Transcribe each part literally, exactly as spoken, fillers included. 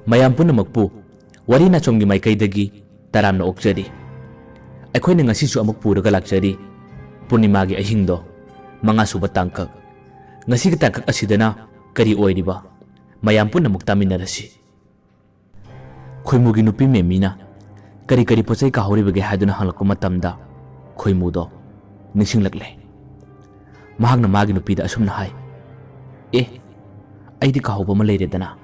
ꯃꯌꯥꯝ ꯄꯨꯝꯅꯃꯛꯄꯨ ꯋꯥꯔꯤ ꯅꯥꯆꯣꯝꯒꯤ ꯃꯥꯏꯀꯩꯗꯒꯤ ꯇꯔꯥꯝꯅ ꯑꯣꯛꯆꯔꯤ꯫ ꯑꯩꯈꯣꯏꯅ ꯉꯁꯤꯁꯨ ꯑꯃꯨꯛ ꯄꯨꯔꯒ ꯂꯥꯛꯆꯔꯤ ꯄꯨꯔꯅꯤꯃꯥꯒꯤ ꯑꯍꯤꯡꯗꯣ, ꯃꯉꯥ ꯁꯨꯕ ꯇꯥꯡꯀꯛ꯫ ꯉꯁꯤꯒꯤ ꯇꯥꯡꯀꯛ ꯑꯁꯤꯗꯅ ꯀꯔꯤ ꯑꯣꯏꯔꯤꯕ? ꯃꯌꯥꯝ ꯄꯨꯝꯅꯃꯛ ꯇꯥꯃꯤꯟꯅꯔꯁꯤ꯫ ꯈꯣꯏꯃꯨꯒꯤ ꯅꯨꯄꯤ ꯃꯦꯃꯤꯅ ꯀꯔꯤ ꯀꯔꯤ ꯄꯣꯠ ꯆꯩ ꯀꯥꯍꯧꯔꯤꯕꯒꯦ ꯍꯥꯏꯗꯨꯅ ꯍꯪꯂꯛꯄ ꯃꯇꯝꯗ, ꯈꯣꯏꯃꯨꯗꯣ ꯅꯤꯡꯁꯤꯡꯂꯛꯂꯦ꯫ ꯃꯍꯥꯛꯅ ꯃꯥꯒꯤ ꯅꯨꯄꯤꯗ ꯑꯁꯨꯝꯅ ꯍꯥꯏ, "ꯑꯦ, ꯑꯩꯗꯤ ꯀꯥꯍꯧꯕ ꯑꯃ ꯂꯩꯔꯦꯗꯅ꯫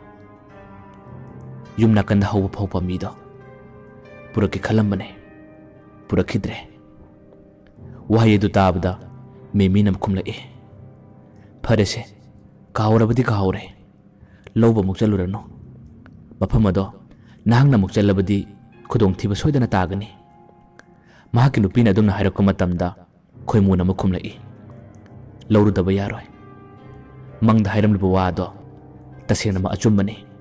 ꯌꯨꯝ ꯅꯥꯀꯟꯗ ꯍꯧꯕ ꯐꯧ ꯄꯥꯝꯕꯤꯗꯣ ꯄꯨꯔꯛꯀꯦ ꯈꯜꯂꯝꯕꯅꯦ, ꯄꯨꯔꯛꯈꯤꯗ꯭ꯔꯦ"꯫ ꯋꯥꯍꯩ ꯑꯗꯨ ꯇꯥꯕꯗ ꯃꯦꯃꯤꯅ ꯈꯨꯝꯂꯛꯏ, "ꯐꯔꯦꯁꯦ, ꯀꯥꯍꯧꯔꯕꯗꯤ ꯀꯥꯍꯧꯔꯦ, ꯂꯧꯕ ꯑꯃꯨꯛ ꯆꯠꯂꯨꯔꯅꯨ꯫ ꯃꯐꯝ ꯑꯗꯣ ꯅꯍꯥꯛꯅ ꯑꯃꯨꯛ ꯆꯠꯂꯕꯗꯤ ꯈꯨꯗꯣꯡꯊꯤꯕ ꯁꯣꯏꯗꯅ ꯇꯥꯒꯅꯤ"꯫ ꯃꯍꯥꯛꯀꯤ ꯅꯨꯄꯤꯅ ꯑꯗꯨꯝꯅ ꯍꯥꯏꯔꯛꯄ ꯃꯇꯝꯗ ꯈꯣꯏꯃꯨꯅ ꯑꯃꯨꯛ ꯈꯨꯝꯂꯛꯏ, "ꯂꯧꯔꯨꯗꯕ ꯌꯥꯔꯣꯏ꯫ ꯃꯪꯗ ꯍꯥꯏꯔꯝꯂꯤꯕ ꯋꯥ ꯑꯗꯣ ꯇꯁꯦꯡꯅꯃꯛ ꯑꯆꯨꯝꯕꯅꯤ꯫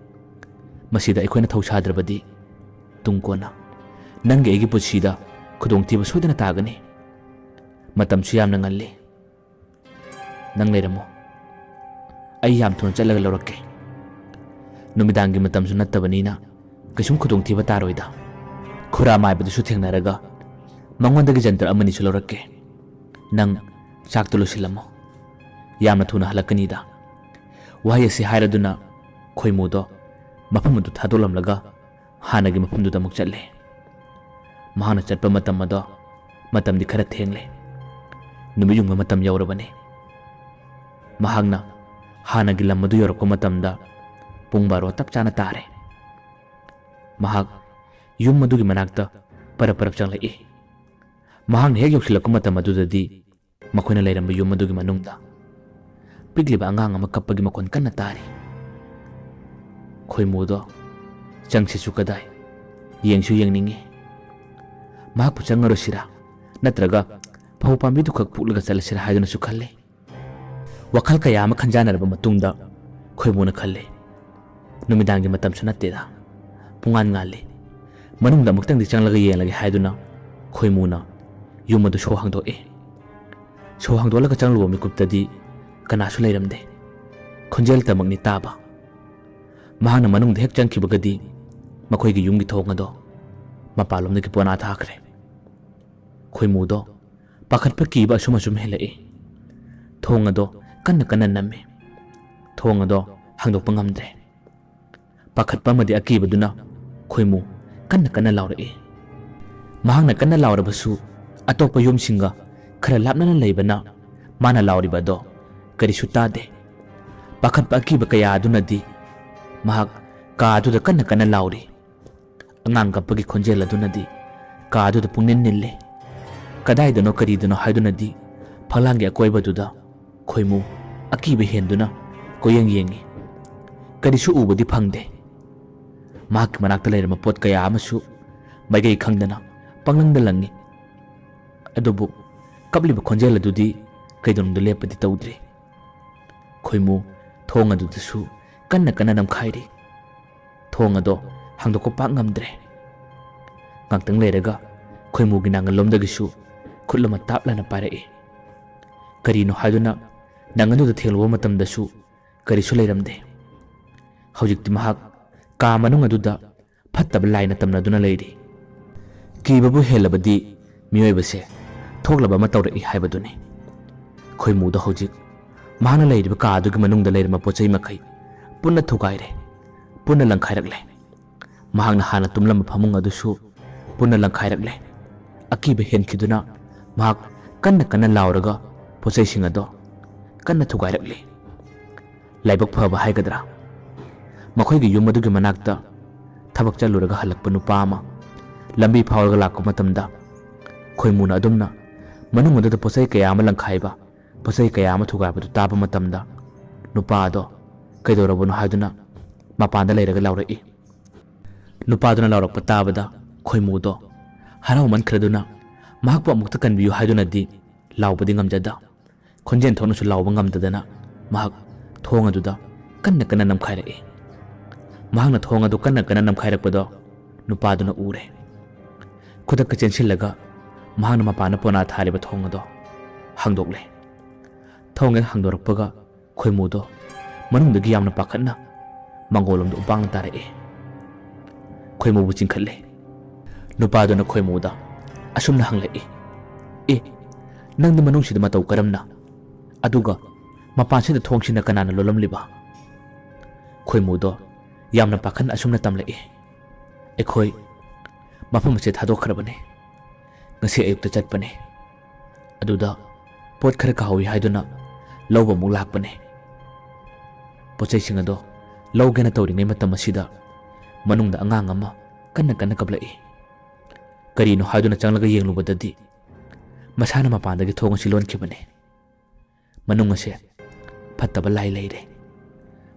ꯃꯁꯤꯗ ꯑꯩꯈꯣꯏꯅ ꯊꯧ ꯁꯥꯗ꯭ꯔꯕꯗꯤ ꯇꯨꯡ ꯀꯣꯟꯅ ꯅꯪꯒꯤ ꯑꯩꯒꯤ ꯄꯨꯟꯁꯤꯗ ꯈꯨꯗꯣꯡꯊꯤꯕ ꯁꯣꯏꯗꯅ ꯇꯥꯒꯅꯤ꯫ ꯃꯇꯝꯁꯨ ꯌꯥꯝꯅ ꯉꯜꯂꯤ꯫ ꯅꯪ ꯂꯩꯔꯝꯃꯣ꯫ ꯑꯩ ꯌꯥꯝ ꯊꯨꯅ ꯆꯠꯂꯒ ꯂꯧꯔꯛꯀꯦ꯫ ꯅꯨꯃꯤꯗꯥꯡꯒꯤ ꯃꯇꯝꯁꯨ ꯅꯠꯇꯕꯅꯤꯅ ꯀꯩꯁꯨꯝ ꯈꯨꯗꯣꯡꯊꯤꯕ ꯇꯥꯔꯣꯏꯗ꯫ ꯈꯨꯔꯥ ꯃꯥꯏꯕꯗꯨꯁꯨ ꯊꯦꯡꯅꯔꯒ ꯃꯉꯣꯟꯗꯒꯤ ꯖꯟꯇ꯭ꯔ ꯑꯃꯅꯤꯁꯨ ꯂꯧꯔꯛꯀꯦ꯫ ꯅꯪ ꯆꯥꯛꯇꯨ ꯂꯣꯏꯁꯤꯜꯂꯝꯃꯣ꯫ ꯌꯥꯝꯅ ꯊꯨꯅ ꯍꯜꯂꯛꯀꯅꯤꯗ"꯫ ꯋꯥꯍꯩ ꯑꯁꯤ ꯍꯥꯏꯔꯗꯨꯅ ꯈꯣꯏꯃꯨꯗꯣ ꯃꯐꯝ ꯑꯗꯨ ꯊꯥꯗꯣꯛꯂꯝꯂꯒ ꯍꯥꯟꯅꯒꯤ ꯃꯐꯝꯗꯨꯗ ꯑꯃꯨꯛ ꯆꯠꯂꯦ꯫ ꯃꯍꯥꯛꯅ ꯆꯠꯄ ꯃꯇꯝ ꯑꯗꯣ ꯃꯇꯝꯗꯤ ꯈꯔ ꯊꯦꯡꯂꯦ꯫ ꯅꯨꯃꯤꯠ ꯌꯨꯡꯕ ꯃꯇꯝ ꯌꯧꯔꯕꯅꯤ꯫ ꯃꯍꯥꯛꯅ ꯍꯥꯟꯅꯒꯤ ꯂꯝ ꯑꯗꯨ ꯌꯧꯔꯛꯄ ꯃꯇꯝꯗ ꯄꯨꯡ ꯕꯥꯔꯣ ꯇꯞ ꯆꯥꯅ ꯇꯥꯔꯦ꯫ ꯃꯍꯥꯛ ꯌꯨꯝ ꯑꯗꯨꯒꯤ ꯃꯅꯥꯛꯇ ꯄꯔꯞ ꯄꯔꯞ ꯆꯪꯂꯛꯏ꯫ ꯃꯍꯥꯛꯅ ꯍꯦꯛ ꯌꯧꯁꯤꯜꯂꯛꯄ ꯃꯇꯝ ꯑꯗꯨꯗꯗꯤ ꯃꯈꯣꯏꯅ ꯂꯩꯔꯝꯕ ꯌꯨꯝ ꯑꯗꯨꯒꯤ ꯃꯅꯨꯡꯗ ꯄꯤꯛꯂꯤꯕ ꯑꯉꯥꯡ ꯑꯃ ꯀꯞꯄꯒꯤ ꯃꯈꯣꯟ ꯀꯟꯅ ꯇꯥꯔꯤ꯫ ꯈꯣꯏꯃꯨꯗꯣ ꯆꯪꯁꯤꯁꯨ ꯀꯗꯥꯏ, ꯌꯦꯡꯁꯨ ꯌꯦꯡꯅꯤꯡꯉꯤ꯫ ꯃꯍꯥꯛꯄꯨ ꯆꯪꯉꯔꯣꯏꯁꯤꯔꯥ, ꯅꯠꯇ꯭ꯔꯒ ꯐꯧ ꯄꯥꯝꯕꯤꯗꯨꯈꯛ ꯄꯨꯛꯂꯒ ꯆꯠꯂꯁꯤꯔꯥ ꯍꯥꯏꯗꯨꯅꯁꯨ ꯈꯜꯂꯤ꯫ ꯋꯥꯈꯜ ꯀꯌꯥ ꯑꯃ ꯈꯟꯖꯥꯟꯅꯔꯕ ꯃꯇꯨꯡꯗ ꯈꯣꯏꯃꯨꯅ ꯈꯜꯂꯤ, "ꯅꯨꯃꯤꯗꯥꯡꯒꯤ ꯃꯇꯝꯁꯨ ꯅꯠꯇꯦꯗ, ꯄꯨꯡꯉꯥꯟ ꯉꯥꯜꯂꯤ꯫ ꯃꯅꯨꯡꯗ ꯑꯃꯨꯛꯇꯪꯗꯤ ꯆꯪꯂꯒ ꯌꯦꯡꯂꯒꯦ" ꯍꯥꯏꯗꯨꯅ ꯈꯣꯏꯃꯨꯅ ꯌꯨꯝ ꯑꯗꯨ ꯁꯣ ꯍꯥꯡꯗꯣꯛꯏ꯫ ꯁꯣ ꯍꯥꯡꯗꯣꯛꯂꯒ ꯆꯪꯂꯨꯕ ꯃꯤꯀꯨꯞꯇꯗꯤ ꯀꯅꯥꯁꯨ ꯂꯩꯔꯝꯗꯦ꯫ ꯈꯣꯟꯖꯦꯜꯇꯃꯛꯅꯤ ꯇꯥꯕ꯫ ꯃꯍꯥꯛꯅ ꯃꯅꯨꯡꯗ ꯍꯦꯛ ꯆꯪꯈꯤꯕꯒꯗꯤ ꯃꯈꯣꯏꯒꯤ ꯌꯨꯝꯒꯤ ꯊꯣꯡ ꯑꯗꯣ ꯃꯄꯥꯟꯂꯣꯝꯗꯒꯤ ꯄꯣꯅꯥ ꯊꯥꯈ꯭ꯔꯦ꯫ ꯈꯣꯏꯃꯨꯗꯣ ꯄꯥꯈꯠꯄ ꯀꯤꯕ ꯑꯁꯨꯝ ꯑꯁꯨꯝ ꯍꯦꯜꯂꯛꯏ꯫ ꯊꯣꯡ ꯑꯗꯣ ꯀꯟꯅ ꯀꯟꯅ ꯅꯝꯃꯤ꯫ ꯊꯣꯡ ꯑꯗꯣ ꯍꯥꯡꯗꯣꯛꯄ ꯉꯝꯗ꯭ꯔꯦ꯫ ꯄꯥꯈꯠꯄ ꯑꯃꯗꯤ ꯑꯀꯤꯕꯗꯨꯅ ꯈꯣꯏꯃꯨ ꯀꯟꯅ ꯀꯟꯅ ꯂꯥꯎꯔꯛꯏ꯫ ꯃꯍꯥꯛꯅ ꯀꯟꯅ ꯂꯥꯎꯔꯕꯁꯨ ꯑꯇꯣꯞꯄ ꯌꯨꯝꯁꯤꯡꯒ ꯈꯔ ꯂꯥꯞꯅꯅ ꯂꯩꯕꯅ ꯃꯥꯅ ꯂꯥꯎꯔꯤꯕ ꯑꯗꯣ ꯀꯔꯤꯁꯨ ꯇꯥꯗꯦ꯫ ꯄꯥꯈꯠꯄ ꯑꯀꯤꯕ ꯀꯌꯥ ꯑꯗꯨꯅꯗꯤ ꯃꯍꯥꯛ ꯀꯥ ꯑꯗꯨꯗ ꯀꯟꯅ ꯀꯟꯅ ꯂꯥꯎꯔꯤ꯫ ꯑꯉꯥꯡ ꯀꯞꯄꯒꯤ ꯈꯣꯟꯖꯦꯜ ꯑꯗꯨꯅꯗꯤ ꯀꯥ ꯑꯗꯨꯗ ꯄꯨꯡꯅꯤꯟ ꯅꯤꯜꯂꯦ꯫ ꯀꯗꯥꯏꯗꯅꯣ ꯀꯔꯤꯗꯅꯣ ꯍꯥꯏꯗꯨꯅꯗꯤ ꯐꯛꯂꯥꯡꯒꯤ ꯑꯀꯣꯏꯕꯗꯨꯗ ꯈꯣꯏꯃꯨ ꯑꯀꯤꯕ ꯍꯦꯟꯗꯨꯅ ꯀꯣꯏꯌꯦꯡ ꯌꯦꯡꯉꯤ꯫ ꯀꯔꯤꯁꯨ ꯎꯕꯗꯤ ꯐꯪꯗꯦ꯫ ꯃꯍꯥꯛꯀꯤ ꯃꯅꯥꯛꯇ ꯂꯩꯔꯝꯕ ꯄꯣꯠ ꯀꯌꯥ ꯑꯃꯁꯨ ꯃꯥꯏꯀꯩ ꯈꯪꯗꯅ ꯄꯪꯂꯪꯗ ꯂꯪꯉꯤ꯫ ꯑꯗꯨꯕꯨ ꯀꯞꯂꯤꯕ ꯈꯣꯟꯖꯦꯜ ꯑꯗꯨꯗꯤ ꯀꯩꯗꯧꯅꯨꯡꯗ ꯂꯦꯞꯄꯗꯤ ꯇꯧꯗ꯭ꯔꯤ꯫ ꯈꯣꯏꯃꯨ ꯊꯣꯡ ꯑꯗꯨꯗꯁꯨ ꯀꯟꯅ ꯀꯟꯅ ꯅꯝꯈꯥꯏꯔꯤ꯫ ꯊꯣꯡ ꯑꯗꯣ ꯍꯥꯡꯗꯣꯛꯄ ꯄꯥꯛ ꯉꯝꯗ꯭ꯔꯦ꯫ ꯉꯥꯛꯇꯪ ꯂꯩꯔꯒ ꯈꯣꯏꯃꯨꯒꯤ ꯅꯥꯉꯜꯂꯣꯝꯗꯒꯤꯁꯨ ꯈꯨꯠ ꯑꯃ ꯇꯥꯞꯂꯅ ꯄꯥꯏꯔꯛꯏ꯫ ꯀꯔꯤꯅꯣ ꯍꯥꯏꯗꯨꯅ ꯅꯥꯉꯜꯗꯨꯗ ꯊꯦꯡꯂꯨꯕ ꯃꯇꯝꯗꯁꯨ ꯀꯔꯤꯁꯨ ꯂꯩꯔꯝꯗꯦ꯫ ꯍꯧꯖꯤꯛꯇꯤ ꯃꯍꯥꯛ ꯀꯥ ꯃꯅꯨꯡ ꯑꯗꯨꯗ ꯐꯠꯇꯕ ꯂꯥꯏꯅ ꯇꯝꯅꯗꯨꯅ ꯂꯩꯔꯤ꯫ ꯀꯤꯕꯕꯨ ꯍꯦꯜꯂꯕꯗꯤ ꯃꯤꯑꯣꯏꯕꯁꯦ ꯊꯣꯛꯂꯕ ꯑꯃ ꯇꯧꯔꯛꯏ ꯍꯥꯏꯕꯗꯨꯅꯤ꯫ ꯈꯣꯏꯃꯨꯗꯣ ꯍꯧꯖꯤꯛ ꯃꯍꯥꯛꯅ ꯂꯩꯔꯤꯕ ꯀꯥ ꯑꯗꯨꯒꯤ ꯃꯅꯨꯡꯗ ꯂꯩꯔꯝꯕ ꯄꯣꯠ ꯆꯩ ꯃꯈꯩ ꯄꯨꯟꯅ ꯊꯨꯒꯥꯏꯔꯦ, ꯄꯨꯟꯅ ꯂꯪꯈꯥꯏꯔꯛꯂꯦ꯫ ꯃꯍꯥꯛꯅ ꯍꯥꯟꯅ ꯇꯨꯝꯂꯝꯕ ꯐꯃꯨꯡ ꯑꯗꯨꯁꯨ ꯄꯨꯟꯅ ꯂꯪꯈꯥꯏꯔꯛꯂꯦ꯫ ꯑꯀꯤꯕ ꯍꯦꯟꯈꯤꯗꯨꯅ ꯃꯍꯥꯛ ꯀꯟꯅ ꯀꯟꯅ ꯂꯥꯎꯔꯒ ꯄꯣꯠ ꯆꯩꯁꯤꯡ ꯑꯗꯣ ꯀꯟꯅ ꯊꯨꯒꯥꯏꯔꯛꯂꯤ꯫ ꯂꯥꯏꯕꯛ ꯐꯕ ꯍꯥꯏꯒꯗ꯭ꯔꯥ, ꯃꯈꯣꯏꯒꯤ ꯌꯨꯝ ꯑꯗꯨꯒꯤ ꯃꯅꯥꯛꯇ ꯊꯕꯛ ꯆꯠꯂꯨꯔꯒ ꯍꯜꯂꯛꯄ ꯅꯨꯄꯥ ꯑꯃ ꯂꯝꯕꯤ ꯐꯥꯎꯔꯒ ꯂꯥꯛꯄ ꯃꯇꯝꯗ ꯈꯣꯏꯃꯨꯅ ꯑꯗꯨꯝꯅ ꯃꯅꯨꯡ ꯑꯗꯨꯗ ꯄꯣꯠ ꯆꯩ ꯀꯌꯥ ꯑꯃ ꯂꯪꯈꯥꯏꯕ, ꯄꯣꯠ ꯆꯩ ꯀꯌꯥ ꯑꯃ ꯊꯨꯒꯥꯏꯕꯗꯨ ꯇꯥꯕ ꯃꯇꯝꯗ ꯅꯨꯄꯥ ꯑꯗꯣ ꯀꯩꯗꯧꯔꯕꯅꯣ ꯍꯥꯏꯗꯨꯅ ꯃꯄꯥꯟꯗ ꯂꯩꯔꯒ ꯂꯥꯎꯔꯛꯏ꯫ ꯅꯨꯄꯥꯗꯨꯅ ꯂꯥꯎꯔꯛꯄ ꯇꯥꯕꯗ ꯈꯣꯏꯃꯨꯗꯣ ꯍꯔꯥꯎꯃꯟꯈ꯭ꯔꯗꯨꯅ ꯃꯍꯥꯛꯄꯨ ꯑꯃꯨꯛꯇ ꯀꯟꯕꯤꯌꯨ ꯍꯥꯏꯗꯨꯅꯗꯤ ꯂꯥꯎꯕꯗꯤ ꯉꯝꯖꯗ, ꯈꯣꯟꯖꯦꯜ ꯊꯣꯛꯅꯁꯨ ꯂꯥꯎꯕ ꯉꯝꯗꯗꯅ ꯃꯍꯥꯛ ꯊꯣꯡ ꯑꯗꯨꯗ ꯀꯟꯅ ꯀꯟꯅ ꯅꯝꯈꯥꯏꯔꯛꯏ꯫ ꯃꯍꯥꯛꯅ ꯊꯣꯡ ꯑꯗꯨ ꯀꯟꯅ ꯀꯟꯅ ꯅꯝꯈꯥꯏꯔꯛꯄꯗꯣ ꯅꯨꯄꯥꯗꯨꯅ ꯎꯔꯦ꯫ ꯈꯨꯗꯛꯇ ꯆꯦꯟꯁꯤꯜꯂꯒ ꯃꯍꯥꯛꯅ ꯃꯄꯥꯟꯗ ꯄꯣꯅꯥ ꯊꯥꯔꯤꯕ ꯊꯣꯡ ꯑꯗꯣ ꯍꯥꯡꯗꯣꯛꯂꯦ꯫ ꯊꯣꯡ ꯍꯦꯛ ꯍꯥꯡꯗꯣꯔꯛꯄꯒ ꯈꯣꯏꯃꯨꯗꯣ ꯃꯅꯨꯡꯗꯒꯤ ꯌꯥꯝꯅ ꯄꯥꯈꯠꯅ ꯃꯪꯒꯣꯜꯂꯣꯝꯗ ꯎꯄꯥꯡꯅ ꯇꯥꯔꯛꯏ꯫ ꯈꯣꯏꯃꯨꯕꯨ ꯆꯤꯡꯈꯠꯂꯦ꯫ ꯅꯨꯄꯥꯗꯨꯅ ꯈꯣꯏꯃꯨꯗ ꯑꯁꯨꯝꯅ ꯍꯪꯂꯛꯏ, "ꯑꯦ, ꯅꯪꯗꯤ ꯃꯅꯨꯡꯁꯤꯗ ꯃꯇꯧ ꯀꯔꯝꯅ? ꯑꯗꯨꯒ ꯃꯄꯥꯟꯁꯤꯗ ꯊꯣꯡꯁꯤꯅ ꯀꯅꯥꯅ ꯂꯣꯜꯂꯝꯂꯤꯕ?" ꯈꯣꯏꯃꯨꯗꯣ ꯌꯥꯝꯅ ꯄꯥꯈꯠꯅ ꯑꯁꯨꯝꯅ ꯇꯝꯂꯛꯏ, "ꯑꯩꯈꯣꯏ ꯃꯐꯝ ꯑꯁꯦ ꯊꯥꯗꯣꯛꯈ꯭ꯔꯕꯅꯤ꯫ ꯉꯁꯤ ꯑꯌꯨꯛꯇ ꯆꯠꯄꯅꯤ꯫ ꯑꯗꯨꯗ ꯄꯣꯠ ꯈꯔ ꯀꯥꯍꯧꯏ ꯍꯥꯏꯗꯨꯅ ꯂꯧꯕ ꯑꯃꯨꯛ ꯂꯥꯛꯄꯅꯤ꯫ ꯄꯣꯠ ꯆꯩꯁꯤꯡ ꯑꯗꯣ ꯂꯧꯒꯦꯅ ꯇꯧꯔꯤꯉꯩ ꯃꯇꯝ ꯑꯁꯤꯗ ꯃꯅꯨꯡꯗ ꯑꯉꯥꯡ ꯑꯃ ꯀꯟꯅ ꯀꯟꯅ ꯀꯞꯂꯛꯏ꯫ ꯀꯔꯤꯅꯣ ꯍꯥꯏꯗꯨꯅ ꯆꯪꯂꯒ ꯌꯦꯡꯂꯨꯕꯗꯗꯤ ꯃꯁꯥꯅ ꯃꯄꯥꯟꯗꯒꯤ ꯊꯣꯡ ꯑꯁꯤ ꯂꯣꯟꯈꯤꯕꯅꯤ꯫ ꯃꯅꯨꯡ ꯑꯁꯦ ꯐꯠꯇꯕ ꯂꯥꯏ ꯂꯩꯔꯦ꯫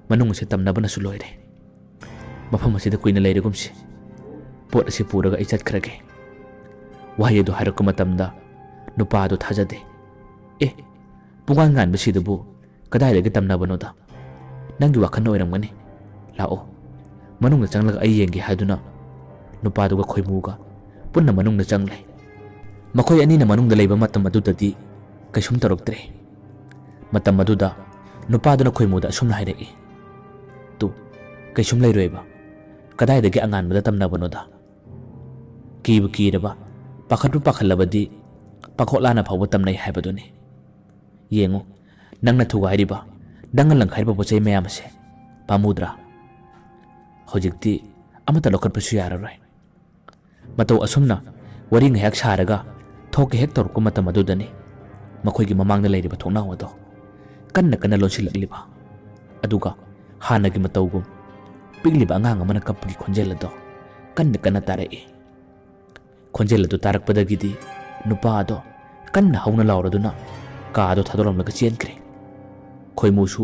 ꯃꯅꯨꯡ ꯑꯁꯦ ꯇꯝꯅꯕꯅꯁꯨ ꯂꯣꯏꯔꯦ꯫ ꯃꯐꯝ ꯑꯁꯤꯗ ꯀꯨꯏꯅ ꯂꯩꯔꯒꯨꯝꯁꯤ꯫ ꯄꯣꯠ ꯑꯁꯤ ꯄꯨꯔꯒ ꯑꯩ ꯆꯠꯈ꯭ꯔꯒꯦ꯫" ꯋꯥꯍꯩ ꯑꯗꯨ ꯍꯥꯏꯔꯛꯄ ꯃꯇꯝꯗ ꯅꯨꯄꯥ ꯑꯗꯨ ꯊꯥꯖꯗꯦ꯫ "ꯑꯦ, ꯄꯨꯡꯉꯥꯟ ꯉꯥꯟꯕꯁꯤꯗꯕꯨ ꯀꯗꯥꯏꯗꯒꯤ ꯇꯝꯅꯕꯅꯣꯗ? ꯅꯪꯒꯤ ꯋꯥꯈꯜꯅ ꯑꯣꯏꯔꯝꯒꯅꯤ꯫ ꯂꯥꯛꯑꯣ, ꯃꯅꯨꯡꯗ ꯆꯪꯂꯒ ꯑꯩ ꯌꯦꯡꯒꯦ" ꯍꯥꯏꯗꯨꯅ ꯅꯨꯄꯥꯗꯨꯒ ꯈꯣꯏꯃꯨꯒ ꯄꯨꯟꯅ ꯃꯅꯨꯡꯗ ꯆꯪꯂꯦ꯫ ꯃꯈꯣꯏ ꯑꯅꯤꯅ ꯃꯅꯨꯡꯗ ꯂꯩꯕ ꯃꯇꯝ ꯑꯗꯨꯗꯗꯤ ꯀꯩꯁꯨꯝ ꯇꯧꯔꯛꯇ꯭ꯔꯦ꯫ ꯃꯇꯝ ꯑꯗꯨꯗ ꯅꯨꯄꯥꯗꯨꯅ ꯈꯣꯏꯃꯨꯗ ꯑꯁꯨꯝꯅ ꯍꯥꯏꯔꯛꯏ, "ꯇꯨ, ꯀꯩꯁꯨꯝ ꯂꯩꯔꯣꯏꯕ꯫ ꯀꯗꯥꯏꯗꯒꯤ ꯑꯉꯥꯟꯕꯗ ꯇꯝꯅꯕꯅꯣꯗ? ꯀꯤꯕꯨ ꯀꯤꯔꯕ, ꯄꯥꯈꯠꯄꯨ ꯄꯥꯈꯠꯂꯕꯗꯤ ꯄꯥꯈꯣꯛꯂꯥꯅ ꯐꯥꯎꯕ ꯇꯝꯅꯩ ꯍꯥꯏꯕꯗꯨꯅꯤ꯫ ꯌꯦꯡꯉꯨ, ꯅꯪꯅ ꯊꯨꯒꯥꯏꯔꯤꯕ, ꯅꯪꯅ ꯂꯪꯈꯥꯏꯔꯤꯕ ꯄꯣꯠ ꯆꯩ ꯃꯌꯥꯝ ꯑꯁꯦ ꯄꯥꯝꯃꯨꯗ꯭ꯔꯥ? ꯍꯧꯖꯤꯛꯇꯤ ꯑꯃꯠꯇ ꯂꯧꯈꯠꯄꯁꯨ ꯌꯥꯔꯔꯣꯏ꯫" ꯃꯇꯧ ꯑꯁꯨꯝꯅ ꯋꯥꯔꯤ ꯉꯥꯏꯍꯥꯛ ꯁꯥꯔꯒ ꯊꯣꯛꯀꯦ ꯍꯦꯛ ꯇꯧꯔꯛꯄ ꯃꯇꯝ ꯑꯗꯨꯗꯅꯤ ꯃꯈꯣꯏꯒꯤ ꯃꯃꯥꯡꯗ ꯂꯩꯔꯤꯕ ꯊꯣꯡꯅꯥꯎ ꯑꯗꯣ ꯀꯟꯅ ꯀꯟꯅ ꯂꯣꯟꯁꯤꯜꯂꯛꯂꯤꯕ꯫ ꯑꯗꯨꯒ ꯍꯥꯟꯅꯒꯤ ꯃꯇꯧꯒꯨꯝ ꯄꯤꯛꯂꯤꯕ ꯑꯉꯥꯡ ꯑꯃꯅ ꯀꯞꯄꯒꯤ ꯈꯣꯟꯖꯦꯜ ꯑꯗꯣ ꯀꯟꯅ ꯀꯟꯅ ꯇꯥꯔꯛꯏ꯫ ꯈꯣꯟꯖꯦꯜ ꯑꯗꯨ ꯇꯥꯔꯛꯄꯗꯒꯤꯗꯤ ꯅꯨꯄꯥ ꯑꯗꯣ ꯀꯟꯅ ꯍꯧꯅ ꯂꯥꯎꯔꯗꯨꯅ ꯀꯥ ꯑꯗꯨ ꯊꯥꯗꯣꯛꯂꯝꯂꯒ ꯆꯦꯟꯈ꯭ꯔꯦ꯫ ꯈꯣꯏꯃꯨꯁꯨ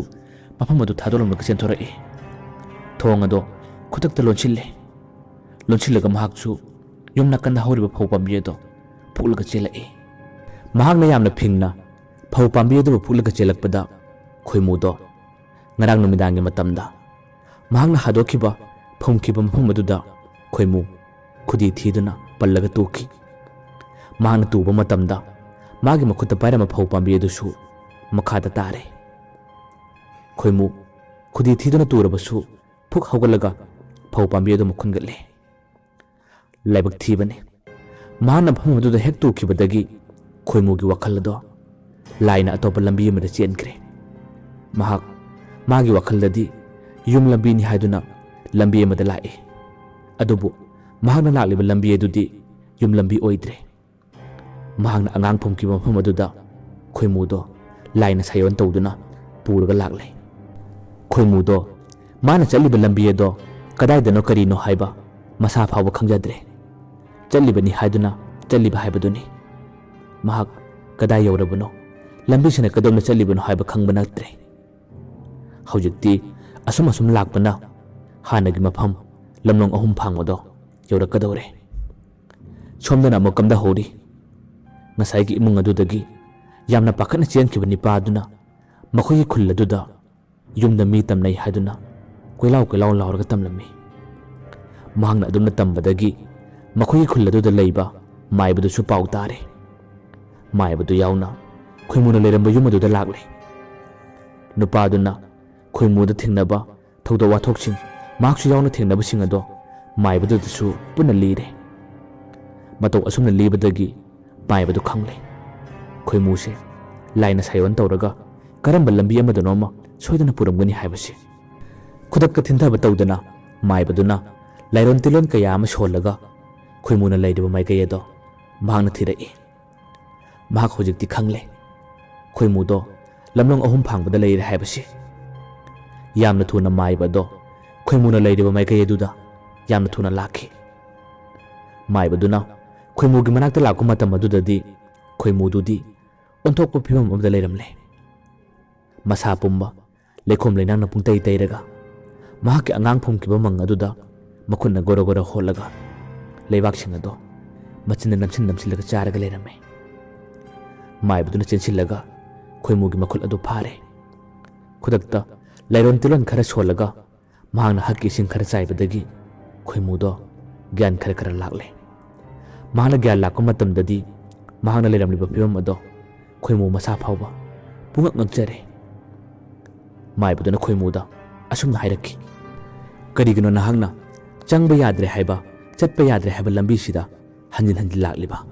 ꯃꯐꯝ ꯑꯗꯨ ꯊꯥꯗꯣꯛꯂꯝꯂꯒ ꯆꯦꯟꯊꯣꯔꯛꯏ꯫ ꯊꯣꯡ ꯑꯗꯣ ꯈꯨꯗꯛꯇ ꯂꯣꯟꯁꯤꯜꯂꯦ꯫ ꯂꯣꯟꯁꯤꯜꯂꯒ ꯃꯍꯥꯛꯁꯨ ꯌꯨꯝ ꯅꯥꯀꯟꯗ ꯍꯧꯔꯤꯕ ꯐꯧ ꯄꯥꯝꯕꯤ ꯑꯗꯣ ꯐꯨꯛꯂꯒ ꯆꯦꯜꯂꯛꯏ꯫ ꯃꯍꯥꯛꯅ ꯌꯥꯝꯅ ꯐꯤꯡꯅ ꯐꯧ ꯄꯥꯝꯕꯤ ꯑꯗꯨꯕꯨ ꯐꯨꯛꯂꯒ ꯆꯦꯜꯂꯛꯄꯗ ꯈꯣꯏꯃꯨꯗꯣ ꯉꯔꯥꯡ ꯅꯨꯃꯤꯗꯥꯡꯒꯤ ꯃꯇꯝꯗ ꯃꯍꯥꯛꯅ ꯍꯥꯗꯣꯛꯈꯤꯕ ꯐꯨꯝꯈꯤꯕ ꯃꯐꯝ ꯑꯗꯨꯗ ꯈꯣꯏꯃꯨ ꯈꯨꯗꯤ ꯊꯤꯗꯨꯅ ꯄꯜꯂꯒ ꯇꯣꯛꯈꯤ꯫ ꯃꯍꯥꯛꯅ ꯇꯨꯕ ꯃꯇꯝꯗ ꯃꯥꯒꯤ ꯃꯈꯨꯠꯇ ꯄꯥꯏꯔꯝꯕ ꯐꯧ ꯄꯥꯝꯕꯤ ꯑꯗꯨꯁꯨ ꯃꯈꯥꯗ ꯇꯥꯔꯦ꯫ ꯈꯣꯏꯃꯨ ꯈꯨꯗꯤ ꯊꯤꯗꯨꯅ ꯇꯨꯔꯕꯁꯨ ꯐꯨꯛ ꯍꯧꯒꯠꯂꯒ ꯐꯧ ꯄꯥꯝꯕꯤ ꯑꯗꯨ ꯃꯈꯨꯟꯒꯠꯂꯦ꯫ ꯂꯥꯏꯕꯛ ꯊꯤꯕꯅꯤ, ꯃꯍꯥꯛꯅ ꯃꯐꯝ ꯑꯗꯨꯗ ꯍꯦꯛ ꯇꯨꯈꯤꯕꯗꯒꯤ ꯈꯣꯏꯃꯨꯒꯤ ꯋꯥꯈꯜ ꯑꯗꯣ ꯂꯥꯏꯅ ꯑꯇꯣꯞꯄ ꯂꯝꯕꯤ ꯑꯃꯗ ꯆꯦꯟꯈ꯭ꯔꯦ꯫ ꯃꯍꯥꯛ, ꯃꯥꯒꯤ ꯋꯥꯈꯜꯗꯗꯤ ꯌꯨꯝ ꯂꯝꯕꯤꯅꯤ ꯍꯥꯏꯗꯨꯅ ꯂꯝꯕꯤ ꯑꯃꯗ ꯂꯥꯛꯏ꯫ ꯑꯗꯨꯕꯨ ꯃꯍꯥꯛꯅ ꯂꯥꯛꯂꯤꯕ ꯂꯝꯕꯤ ꯑꯗꯨꯗꯤ ꯌꯨꯝ ꯂꯝꯕꯤ ꯑꯣꯏꯗ꯭ꯔꯦ꯫ ꯃꯍꯥꯛꯅ ꯑꯉꯥꯡ ꯐꯝꯈꯤꯕ ꯃꯐꯝ ꯑꯗꯨꯗ ꯈꯣꯏꯃꯨꯗꯣ ꯂꯥꯏꯅ ꯁꯥꯌꯣꯟ ꯇꯧꯗꯨꯅ ꯄꯨꯔꯒ ꯂꯥꯛꯂꯦ꯫ ꯈꯣꯏꯃꯨꯗꯣ ꯃꯥꯅ ꯆꯠꯂꯤꯕ ꯂꯝꯕꯤ ꯑꯗꯣ ꯀꯗꯥꯏꯗꯅꯣ ꯀꯔꯤꯅꯣ ꯍꯥꯏꯕ ꯃꯁꯥ ꯐꯥꯎꯕ ꯈꯪꯖꯗ꯭ꯔꯦ꯫ ꯆꯠꯂꯤꯕꯅꯤ ꯍꯥꯏꯗꯨꯅ ꯆꯠꯂꯤꯕ ꯍꯥꯏꯕꯗꯨꯅꯤ꯫ ꯃꯍꯥꯛ ꯀꯗꯥꯏ ꯌꯧꯔꯕꯅꯣ, ꯂꯝꯕꯤꯁꯤꯅ ꯀꯗꯣꯝꯗ ꯆꯠꯂꯤꯕꯅꯣ ꯍꯥꯏꯕ ꯈꯪꯕ ꯅꯠꯇ꯭ꯔꯦ꯫ ꯍꯧꯖꯤꯛꯇꯤ ꯑꯁꯨꯝ ꯑꯁꯨꯝ ꯂꯥꯛꯄꯅ ꯍꯥꯟꯅꯒꯤ ꯃꯐꯝ ꯂꯝꯂꯣꯡ ꯑꯍꯨꯝ ꯐꯥꯡꯕꯗꯣ ꯌꯧꯔꯛꯀꯗꯧꯔꯦ꯫ ꯁꯣꯝꯗꯅ ꯑꯃꯨꯛ ꯀꯝꯗꯍꯧꯔꯤ꯫ ꯉꯁꯥꯏꯒꯤ ꯏꯃꯨꯡ ꯑꯗꯨꯗꯒꯤ ꯌꯥꯝꯅ ꯄꯥꯈꯠꯅ ꯆꯦꯟꯈꯤꯕ ꯅꯤꯄꯥ ꯑꯗꯨꯅ ꯃꯈꯣꯏꯒꯤ ꯈꯨꯜ ꯑꯗꯨꯗ ꯌꯨꯝꯗ ꯃꯤ ꯇꯝꯅꯩ ꯍꯥꯏꯗꯨꯅ ꯀꯣꯏꯂꯥꯎ ꯀꯣꯏꯂꯥꯎ ꯂꯥꯎꯔꯒ ꯇꯝꯂꯝꯃꯤ꯫ ꯃꯍꯥꯛꯅ ꯑꯗꯨꯝꯅ ꯇꯝꯕꯗꯒꯤ ꯃꯈꯣꯏꯒꯤ ꯈꯨꯜ ꯑꯗꯨꯗ ꯂꯩꯕ ꯃꯥꯏꯕꯗꯨꯁꯨ ꯄꯥꯎ ꯇꯥꯔꯦ꯫ ꯃꯥꯏꯕꯗꯨ ꯌꯥꯎꯅ ꯈꯣꯏꯃꯨꯅ ꯂꯩꯔꯝꯕ ꯌꯨꯝ ꯑꯗꯨꯗ ꯂꯥꯛꯂꯦ꯫ ꯅꯨꯄꯥꯗꯨꯅ ꯈꯣꯏꯃꯨꯗ ꯊꯦꯡꯅꯕ ꯊꯧꯗꯣꯛ ꯋꯥꯊꯣꯛꯁꯤꯡ, ꯃꯍꯥꯛꯁꯨ ꯌꯥꯎꯅ ꯊꯦꯡꯅꯕꯁꯤꯡ ꯑꯗꯣ ꯃꯥꯏꯕꯗꯨꯗꯁꯨ ꯄꯨꯟꯅ ꯂꯤꯔꯦ꯫ ꯃꯇꯧ ꯑꯁꯨꯝꯅ ꯂꯤꯕꯗꯒꯤ ꯃꯥꯏꯕꯗꯨ ꯈꯪꯂꯦ, ꯈꯣꯏꯃꯨꯁꯦ ꯂꯥꯏꯅ ꯁꯥꯌꯣꯟ ꯇꯧꯔꯒ ꯀꯔꯝꯕ ꯂꯝꯕꯤ ꯑꯃꯗꯅꯣꯃ ꯁꯣꯏꯗꯅ ꯄꯨꯔꯝꯒꯅꯤ ꯍꯥꯏꯕꯁꯤ꯫ ꯈꯨꯗꯛꯇ ꯊꯤꯟꯊꯕ ꯇꯧꯗꯅ ꯃꯥꯏꯕꯗꯨꯅ ꯂꯥꯏꯔꯣꯟ ꯇꯤꯂꯣꯟ ꯀꯌꯥ ꯑꯃ ꯁꯣꯜꯂꯒ ꯈꯣꯏꯃꯨꯅ ꯂꯩꯔꯤꯕ ꯃꯥꯏꯀꯩ ꯑꯗꯣ ꯃꯍꯥꯛꯅ ꯊꯤꯔꯛꯏ꯫ ꯃꯍꯥꯛ ꯍꯧꯖꯤꯛꯇꯤ ꯈꯪꯂꯦ, ꯈꯣꯏꯃꯨꯗꯣ ꯂꯝꯂꯣꯡ ꯑꯍꯨꯝ ꯐꯥꯡꯕꯗ ꯂꯩꯔꯦ ꯍꯥꯏꯕꯁꯤ꯫ ꯌꯥꯝꯅ ꯊꯨꯅ ꯃꯥꯏꯕ ꯑꯗꯣ ꯈꯣꯏꯃꯨꯅ ꯂꯩꯔꯤꯕ ꯃꯥꯏꯀꯩ ꯑꯗꯨꯗ ꯌꯥꯝꯅ ꯊꯨꯅ ꯂꯥꯛꯈꯤ꯫ ꯃꯥꯏꯕꯗꯨꯅ ꯈꯣꯏꯃꯨꯒꯤ ꯃꯅꯥꯛꯇ ꯂꯥꯛꯄ ꯃꯇꯝ ꯑꯗꯨꯗꯗꯤ ꯈꯣꯏꯃꯨꯗꯨꯗꯤ ꯑꯣꯟꯊꯣꯛꯄ ꯐꯤꯕꯝ ꯑꯃꯗ ꯂꯩꯔꯝꯂꯦ꯫ ꯃꯁꯥ ꯄꯨꯝꯕ ꯂꯩꯈꯣꯝ ꯂꯩꯅꯥꯡꯅ ꯄꯨꯡꯇꯩ ꯇꯩꯔꯒ ꯃꯍꯥꯛꯀꯤ ꯑꯉꯥꯡ ꯐꯝꯈꯤꯕ ꯃꯪ ꯑꯗꯨꯗ ꯃꯈꯨꯠꯅ ꯒꯣꯔꯣ ꯒꯣꯔꯣ ꯍꯣꯠꯂꯒ ꯂꯩꯕꯥꯛꯁꯤꯡ ꯑꯗꯣ ꯃꯆꯤꯟꯗ ꯅꯝꯁꯤꯟ ꯅꯝꯁꯤꯜꯂꯒ ꯆꯥꯔꯒ ꯂꯩꯔꯝꯃꯤ꯫ ꯃꯥꯏꯕꯗꯨꯅ ꯆꯦꯟꯁꯤꯜꯂꯒ ꯈꯣꯏꯃꯨꯒꯤ ꯃꯈꯨꯠ ꯑꯗꯨ ꯐꯥꯔꯦ꯫ ꯈꯨꯗꯛꯇ ꯂꯥꯏꯔꯣꯟ ꯇꯤꯂꯣꯟ ꯈꯔ ꯁꯣꯜꯂꯒ ꯃꯍꯥꯛꯅ ꯍꯛꯀꯤ ꯏꯁꯤꯡ ꯈꯔ ꯆꯥꯏꯕꯗꯒꯤ ꯈꯣꯏꯃꯨꯗꯣ ꯒ꯭ꯌꯥꯟ ꯈꯔ ꯈꯔ ꯂꯥꯛꯂꯦ꯫ ꯃꯍꯥꯛꯅ ꯒ꯭ꯌꯥꯟ ꯂꯥꯛꯄ ꯃꯇꯝꯗꯗꯤ ꯃꯍꯥꯛꯅ ꯂꯩꯔꯝꯂꯤꯕ ꯐꯤꯕꯝ ꯑꯗꯣ ꯈꯣꯏꯃꯨ ꯃꯁꯥ ꯐꯥꯎꯕ ꯄꯨꯡꯉꯛ ꯉꯛꯆꯔꯦ꯫ ꯃꯥꯏꯕꯗꯨꯅ ꯈꯣꯏꯃꯨꯗ ꯑꯁꯨꯝꯅ ꯍꯥꯏꯔꯛꯈꯤ, "ꯀꯔꯤꯒꯤꯅꯣ ꯅꯍꯥꯛꯅ ꯆꯪꯕ ꯌꯥꯗ꯭ꯔꯦ ꯍꯥꯏꯕ, ꯆꯠꯄ ꯌꯥꯗ꯭ꯔꯦ ꯍꯥꯏꯕ ꯂꯝꯕꯤꯁꯤꯗ ꯍꯟꯖꯤꯟ ꯍꯟꯖꯤꯟ ꯂꯥꯛꯂꯤꯕ?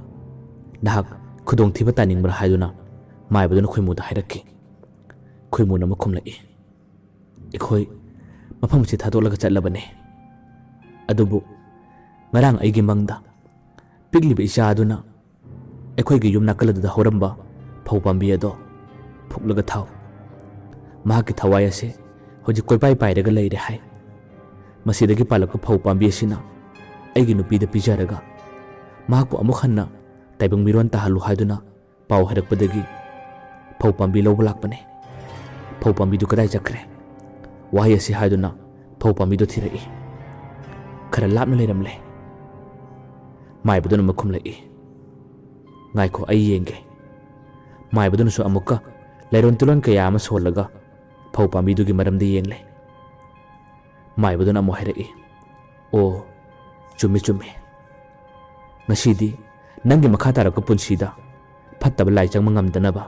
ꯅꯍꯥꯛ ꯈꯨꯗꯣꯡꯊꯤꯕ ꯇꯥꯅꯤꯡꯕ꯭ꯔꯥ?" ꯍꯥꯏꯗꯨꯅ ꯃꯥꯏꯕꯗꯨꯅ ꯈꯣꯏꯃꯨꯗ ꯍꯥꯏꯔꯛꯈꯤ꯫ ꯈꯣꯏꯃꯨꯅ ꯑꯃꯨꯛ ꯈꯨꯝꯂꯛꯏ, "ꯑꯩꯈꯣꯏ ꯃꯐꯝ ꯑꯁꯤ ꯊꯥꯗꯣꯛꯂꯒ ꯆꯠꯂꯕꯅꯦ꯫ ꯑꯗꯨꯕꯨ ꯉꯔꯥꯡ ꯑꯩꯒꯤ ꯃꯪꯗ ꯄꯤꯛꯂꯤꯕ ꯏꯆꯥ ꯑꯗꯨꯅ ꯑꯩꯈꯣꯏꯒꯤ ꯌꯨꯝ ꯅꯥꯀꯜ ꯑꯗꯨꯗ ꯍꯧꯔꯝꯕ ꯐꯧ ꯄꯥꯝꯕꯤ ꯑꯗꯣ ꯐꯨꯛꯂꯒ ꯊꯥꯎ꯫ ꯃꯍꯥꯛꯀꯤ ꯊꯋꯥꯏ ꯑꯁꯦ ꯍꯧꯖꯤꯛ ꯀꯣꯏꯄꯥꯏ ꯄꯥꯏꯔꯒ ꯂꯩꯔꯦ ꯍꯥꯏ꯫ ꯃꯁꯤꯗꯒꯤ ꯄꯥꯜꯂꯛꯄ ꯐꯧ ꯄꯥꯝꯕꯤ ꯑꯁꯤꯅ ꯑꯩꯒꯤ ꯅꯨꯄꯤꯗ ꯄꯤꯖꯔꯒ ꯃꯍꯥꯛꯄꯨ ꯑꯃꯨꯛ ꯍꯟꯅ ꯇꯥꯏꯕꯪ ꯃꯤꯔꯣꯟ ꯇꯥꯍꯜꯂꯨ ꯍꯥꯏꯗꯨꯅ ꯄꯥꯎ ꯍꯥꯏꯔꯛꯄꯗꯒꯤ ꯐꯧ ꯄꯥꯝꯕꯤ ꯂꯧꯕ ꯂꯥꯛꯄꯅꯦ꯫ ꯐꯧ ꯄꯥꯝꯕꯤꯗꯨ ꯀꯗꯥꯏ ꯆꯠꯈ꯭ꯔꯦ?" ꯋꯥꯍꯩ ꯑꯁꯤ ꯍꯥꯏꯗꯨꯅ ꯐꯧ ꯄꯥꯝꯕꯤꯗꯨ ꯊꯤꯔꯛꯏ꯫ "ꯈꯔ ꯂꯥꯞꯅ ꯂꯩꯔꯝꯂꯦ," ꯃꯥꯏꯕꯗꯨꯅ ꯑꯃꯨꯛ ꯈꯨꯝꯂꯛꯏ꯫ "ꯉꯥꯏꯈꯣ, ꯑꯩ ꯌꯦꯡꯒꯦ꯫" ꯃꯥꯏꯕꯗꯨꯅꯁꯨ ꯑꯃꯨꯛꯀ ꯂꯩꯔꯣꯟ ꯇꯨꯂꯣꯟ ꯀꯌꯥ ꯑꯃ ꯁꯣꯜꯂꯒ ꯐꯧ ꯄꯥꯝꯕꯤꯗꯨꯒꯤ ꯃꯔꯝꯗ ꯌꯦꯡꯂꯦ꯫ ꯃꯥꯏꯕꯗꯨꯅ ꯑꯃꯨꯛ ꯍꯥꯏꯔꯛꯏ, "ꯑꯣ, ꯆꯨꯝꯃꯤ, ꯆꯨꯝꯃꯤ꯫ ꯉꯁꯤꯗꯤ ꯅꯪꯒꯤ ꯃꯈꯥ ꯇꯥꯔꯛꯄ ꯄꯨꯟꯁꯤꯗ ꯐꯠꯇꯕ ꯂꯥꯏ ꯆꯪꯕ ꯉꯝꯗꯅꯕ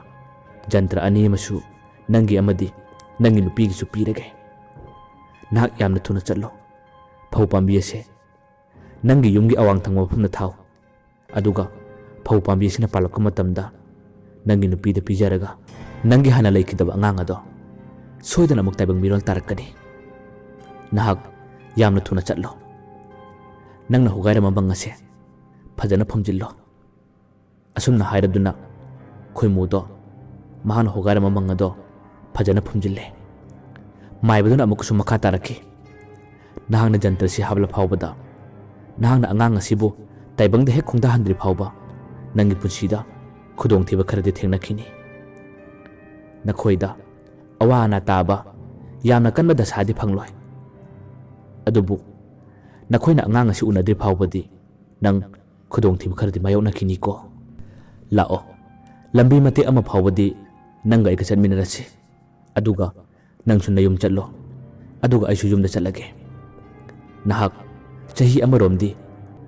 ꯖꯟꯇ꯭ꯔ ꯑꯅꯤ ꯑꯃꯁꯨ ꯅꯪꯒꯤ ꯑꯃꯗꯤ ꯅꯪꯒꯤ ꯅꯨꯄꯤꯒꯤꯁꯨ ꯄꯤꯔꯒꯦ꯫ ꯅꯍꯥꯛ ꯌꯥꯝꯅ ꯊꯨꯅ ꯆꯠꯂꯣ꯫ ꯐꯧ ꯄꯥꯝꯕꯤ ꯑꯁꯦ ꯅꯪꯒꯤ ꯌꯨꯝꯒꯤ ꯑꯋꯥꯡ ꯊꯪꯕ ꯃꯐꯝꯗ ꯊꯥꯎ꯫ ꯑꯗꯨꯒ ꯐꯧ ꯄꯥꯝꯕꯤ ꯑꯁꯤꯅ ꯄꯥꯜꯂꯛꯄ ꯃꯇꯝꯗ ꯅꯪꯒꯤ ꯅꯨꯄꯤꯗ ꯄꯤꯖꯔꯒ ꯅꯪꯒꯤ ꯍꯥꯟꯅ ꯂꯩꯈꯤꯗꯕ ꯑꯉꯥꯡ ꯑꯗꯣ ꯁꯣꯏꯗꯅ ꯑꯃꯨꯛ ꯇꯥꯏꯕꯪ ꯃꯤꯔꯣꯜ ꯇꯥꯔꯛꯀꯅꯤ꯫ ꯅꯍꯥꯛ ꯌꯥꯝꯅ ꯊꯨꯅ ꯆꯠꯂꯣ꯫ ꯅꯪꯅ ꯍꯣꯒꯥꯏꯔꯝꯕ ꯃꯪ ꯑꯁꯦ ꯐꯖꯅ ꯐꯨꯝꯖꯤꯜꯂꯣ꯫" ꯑꯁꯨꯝꯅ ꯍꯥꯏꯔꯗꯨꯅ ꯈꯣꯏꯃꯨꯗꯣ ꯃꯍꯥꯛꯅ ꯍꯣꯒꯥꯏꯔꯝꯕ ꯃꯪ ꯑꯗꯣ ꯐꯖꯅ ꯐꯨꯝꯖꯤꯜꯂꯦ꯫ ꯃꯥꯏꯕꯗꯨꯅ ꯑꯃꯨꯛꯀꯁꯨ ꯃꯈꯥ ꯇꯥꯔꯛꯈꯤ, "ꯅꯍꯥꯛꯅ ꯖꯟꯇ꯭ꯔꯁꯤ ꯍꯥꯞꯂ ꯐꯥꯎꯕꯗ, ꯅꯍꯥꯛꯅ ꯑꯉꯥꯡ ꯑꯁꯤꯕꯨ ꯇꯥꯏꯕꯪꯗ ꯍꯦꯛ ꯈꯣꯡꯗꯥꯍꯟꯗ꯭ꯔꯤ ꯐꯥꯎꯕ ꯅꯪꯒꯤ ꯄꯨꯟꯁꯤꯗ ꯈꯨꯗꯣꯡꯊꯤꯕ ꯈꯔꯗꯤ ꯊꯦꯡꯅꯈꯤꯅꯤ꯫ ꯅꯈꯣꯏꯗ ꯑꯋꯥ ꯑꯅꯥ ꯇꯥꯕ ꯌꯥꯝꯅ ꯀꯟꯕ ꯗꯁꯥꯗꯤ ꯐꯪꯂꯣꯏ꯫ ꯑꯗꯨꯕꯨ ꯅꯈꯣꯏꯅ ꯑꯉꯥꯡ ꯑꯁꯤ ꯎꯅꯗ꯭ꯔꯤ ꯐꯥꯎꯕꯗꯤ ꯅꯪ ꯈꯨꯗꯣꯡꯊꯤꯕ ꯈꯔꯗꯤ ꯃꯥꯌꯣꯛꯅꯈꯤꯅꯤꯀꯣ꯫ ꯂꯥꯛꯑꯣ, ꯂꯝꯕꯤ ꯃꯇꯦꯛ ꯑꯃ ꯐꯥꯎꯕꯗꯤ ꯅꯪꯒ ꯑꯩꯒ ꯆꯠꯃꯤꯟꯅꯔꯁꯤ꯫ ꯑꯗꯨꯒ ꯅꯪꯁꯨ ꯅꯌꯨꯝ ꯆꯠꯂꯣ꯫ ꯑꯗꯨꯒ ꯑꯩꯁꯨ ꯌꯨꯝꯗ ꯆꯠꯂꯒꯦ꯫ ꯅꯍꯥꯛ ꯆꯍꯤ ꯑꯃꯔꯣꯝꯗꯤ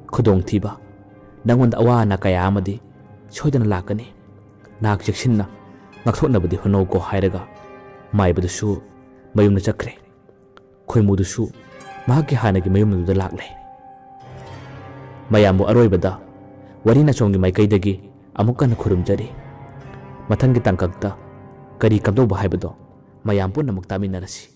ꯈꯨꯗꯣꯡꯊꯤꯕ, ꯅꯪꯉꯣꯟꯗ ꯑꯋꯥ ꯑꯅꯥ ꯀꯌꯥ ꯑꯃꯗꯤ ꯁꯣꯏꯗꯅ ꯂꯥꯛꯀꯅꯤ꯫ ꯅꯍꯥꯛ ꯆꯦꯛꯁꯤꯟꯅ ꯉꯥꯛꯊꯣꯛꯅꯕꯗꯤ ꯍꯣꯠꯅꯧꯀꯣ" ꯍꯥꯏꯔꯒ ꯃꯥꯏꯕꯗꯨꯁꯨ ꯃꯌꯨꯝꯗ ꯆꯠꯈ꯭ꯔꯦ꯫ ꯈꯣꯏꯃꯨꯗꯨꯁꯨ ꯃꯍꯥꯛꯀꯤ ꯍꯥꯟꯅꯒꯤ ꯃꯌꯨꯝ ꯑꯗꯨꯗ ꯂꯥꯛꯂꯦ꯫ ꯃꯌꯥꯝꯕꯨ ꯑꯔꯣꯏꯕꯗ ꯋꯥꯔꯤ ꯅꯆꯣꯝꯒꯤ ꯃꯥꯏꯀꯩꯗꯒꯤ ꯑꯃꯨꯛ ꯍꯟꯅ ꯈꯨꯔꯨꯝꯖꯔꯤ꯫ ꯃꯊꯪꯒꯤ ꯇꯥꯡꯀꯛꯇ ꯀꯔꯤ ꯀꯝꯗꯧꯕ ꯍꯥꯏꯕꯗꯣ ꯃꯌꯥꯝ ꯄꯨꯝꯅꯃꯛ ꯇꯥꯃꯤꯟꯅꯔꯁꯤ꯫